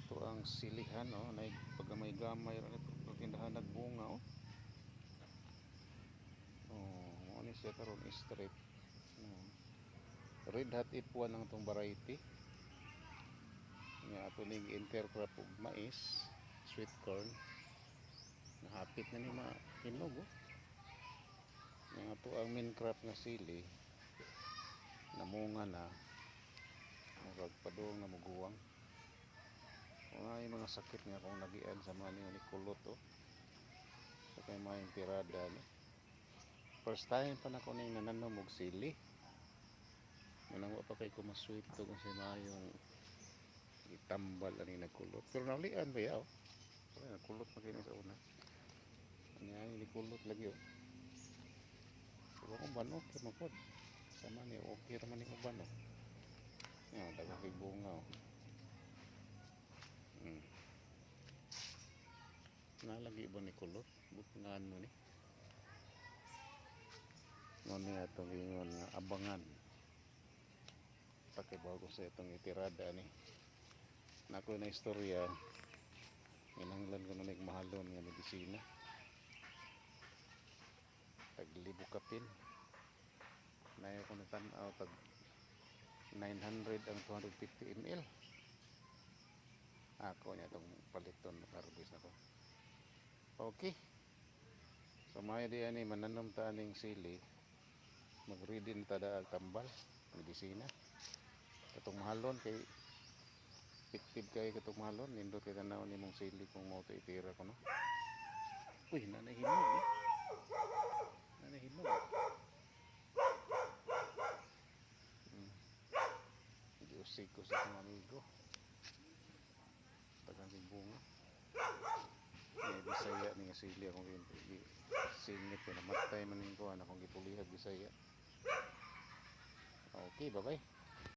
Ato ang silihan, oh, nay pagamay-gamay ra ni tindahan nagbunga, oh. Oh, mao ni siya karon straight. Oh. Red Hot F1 ang atong variety. Nga ato ning intercrop og mais, sweet corn. Nahapit na ni mahinog, oh. Nga ato ang main crop nga sili namunga na, murag padung na muguwang. Ay, mga sakit nga akong nagian sa mga ni kulot, oh. Sa kay mga tirada ni. First time pa nako ning nananom og sili. Manang wa pa kay ko maswito kung sa mayong itambal ani nagkulot. Pero naulian ba ya, oh? Wala, nagkulot pa kini sa una. Ani ani ni kulot lagi, oh. Pero kung uban, okay man pod. Sama ni okay ra man ni uban, oh. Yan, daghan kay bunga, oh. Nalagi ba ni kulot? But nga ano ni? Mo ni atong ingon nga abangan. Pakibaw ko sa itong itirada ni. Nako na istorya. Ginahanglan ko na nig mahalon nga medisina. Tag libo kapin. Nayo ko na tan-aw tag 900 ang 250 ml. Ako niya itong paliton, harvest na ko. Okay. So may di ani mananom ta aning sili. Mag-ready na ta daag tambal, medisina. Katong mahalon kay effective kay katong mahalon, nindot kay tanaw nimong sili kung mao to itira ko, no. Uy, nanay hinog, eh. Nanay hinog. Giusig ko sa akong amigo. Tagang kay bunga. May Bisaya ni nga sili akong singit kay namatay man ning kuan akong gipulihag Bisaya. Okay, bye-bye.